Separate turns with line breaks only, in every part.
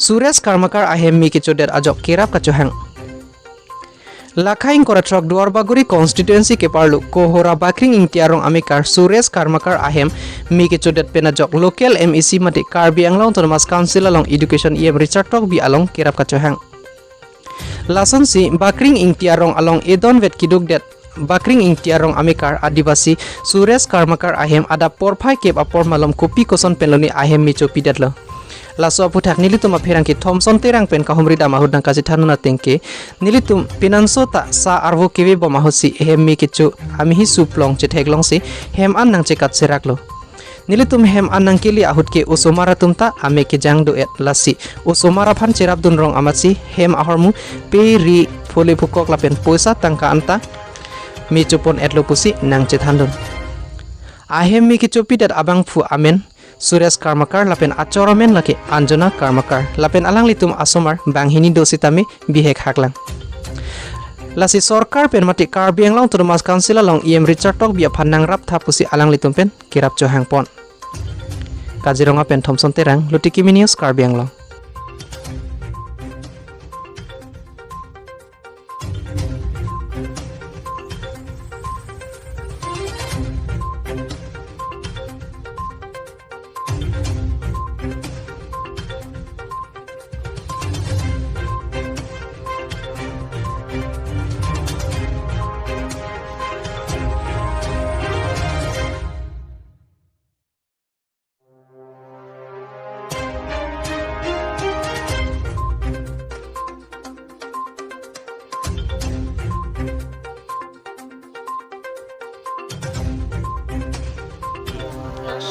Suresh Karmakar ahem mi kichu det ajok kirap kachohang. Lakhaing koratrok Duarbaguri constituency ke parlu Kohora Bakring ingtiarong amikar Suresh Karmakar ahem mi kichu det penajok local MEC mati Karbi Anglong Autonomous Council along Education EM Richard Tok bi along kirap kachohang. Lason si Bakring ingtiarong along Edon vet kiduk det Bakring ingtiarong amikar Adivasi Suresh Karmakar ahem ada porphai kep apor malom kopi koson penloni ahem mi chopi det lo. Laso aputhak nilitum apherang ki Thomson terang pen kahumri da mahud nang kaji thanuna tengke nilitum pinanso ta sa arvo kewe bo mahusi hem mi kichu ami hi suplong che theglong si hem an nang che kat serak lo. Nilitum hem an nang kili ahut ke usomara tumta ame ke jang do et lasi usomara phan cherap dun rong amatsi hem ahormu pe ri phole phukok lapen poisa tangka anta mi chupon etlo pusi nang che thandun. Ahem mi kichu pidat abang phu amen Suresh Karmakar lapen achoromen laki Anjana Karmakar lapen alang litum asomar banghini dositami bihek haklang. Lasi sarkar pen mati Karbi Anglong Autonomous Council along EM Richard Tok bia phanang rap thapusi alang litum pen kirap chohang pon. Kaziranga pen Thomson Terang Lutikimi News Karbi Anglong.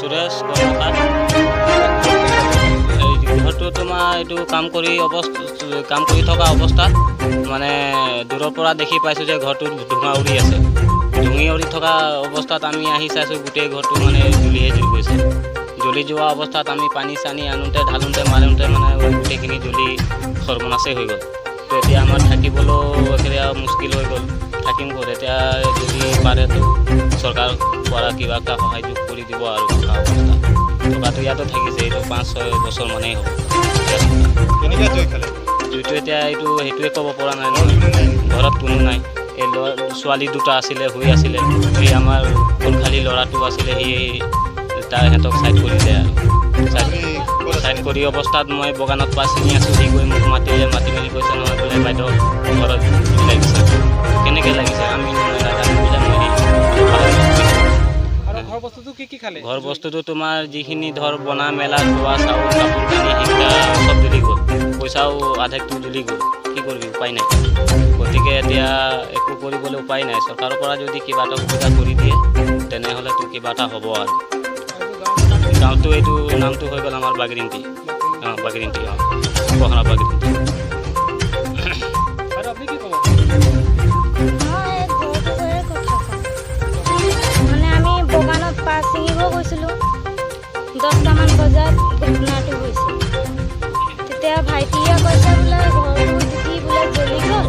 Suresh Karmakar এই ঘৰটো তোমাৰ এইটো কাম কৰি অৱস্থা কাম কৰি থকা অৱস্থাত মানে দূৰৰ পৰা দেখি পাইছোঁ যে ঘৰটো ধোঁৱা উৰি আছে। ধুঙি উৰি থকা অৱস্থাত আমি আহি চাইছোঁ গোটেই ঘৰটো মানে জ্বলিহে জুই গৈছে। জ্বলি যোৱা অৱস্থাত আমি পানী চানী আনোতে ঢালোঁতে মাৰোঁতে মানে গোটেইখিনি জ্বলি সৰ্বনাশেই হৈ গ'ল। তো এতিয়া আমাৰ থাকিবলৈও এতিয়া মুস্কিল হৈ গ'ল, থাকিম ক'ত এতিয়া? যদি পাৰেতো চৰকাৰৰ পৰা কিবা এটা সহায়যোগ কৰি দিব আৰু থকা অৱস্থা থকাটো ইয়াতো থাকিছে এইটো 5-6 বছৰ মানেই হ'ব।
কেনেকৈ জুই খালে?
জুইটো এতিয়া এইটো সেইটোৱে ক'ব পৰা নাই নহয়, ঘৰত কোনো নাই। এই ল'ৰা ছোৱালী দুটা আছিলে, শুই আছিলে। এই আমাৰ কোনখালী ল'ৰাটো আছিলে, সি তাৰ সিহঁতক ছাইড কৰিলে আৰু ছাইড কৰি অৱস্থাত মই বাগানত পাত ছিঙি আছোঁ। সি গৈ মোক মাতিলে, মাতি মেলি কৈছে নহয় বোলে বাইদেউ ঘৰত জুই লাগিছে। কেনেকৈ লাগিছে আমি নাজানো বোলে মই। ঘৰ বস্তুটো তোমাৰ যিখিনি ধৰ বনা মেলা খোৱা চাউল কাপোৰ কানি সেইকেইটা চব জ্বলি গ'ল, পইচাও আধেকটো জ্বলি গ'ল। কি কৰিবি, উপায় নাই। গতিকে এতিয়া একো কৰিবলৈ উপায় নাই। চৰকাৰৰ পৰা যদি কিবা এটা সুবিধা কৰি দিয়ে তেনেহ'লেতো কিবা এটা হ'ব। আৰু গাঁৱটো এইটো নামটো হৈ গ'ল আমাৰ বাগৰিংটি, অঁ বাগৰিংটি, অঁ কহৰা বাগৰিংটি।
মানে আমি বাগানত পাত ছিঙিব গৈছিলোঁ, 10টামান বজাত ঘটনাটো হৈছে। তেতিয়া ভাইটিয়ে কৈছে বোলে ঘৰটো দিদি বোলে জ্বলি গ'ল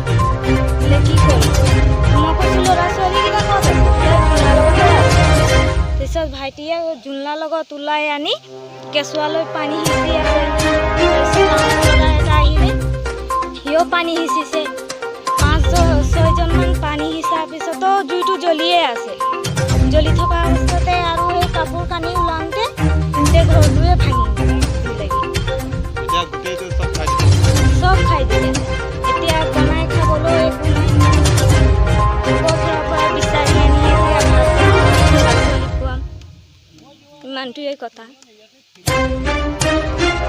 বোলে, কি কৰিম? মই কৈছোঁ ল'ৰা ছোৱালীকেইটা ক'ত আছে? বোলে জোলনাৰ লগতে আছে। তাৰপিছত ভাইটিয়ে জোলনাৰ লগত ওলাই আনি কেঁচুৱালৈ পানী সিঁচি আছে। তাৰপিছত ডাঙৰ ল'ৰা এটা আহিলে, সিও পানী সিঁচিছে। 5-6জনমান পানী সিঁচাৰ পিছতো জুইটো জ্বলিয়ে আছে। জ্বলি থকা অৱস্থাতে আৰু সেই কাপোৰ কানি ওলাওঁতে গোটেই ঘৰটোৱে ভাঙি লাগি চব খাই দিলে। এতিয়া বনাই খাবলৈ একো নাই। লোকৰ ঘৰৰ পৰা বিচাৰি আনি এতিয়া ভাত ল'ৰা ছোৱালীক খুৱাম, ইমানটোৱে কথা।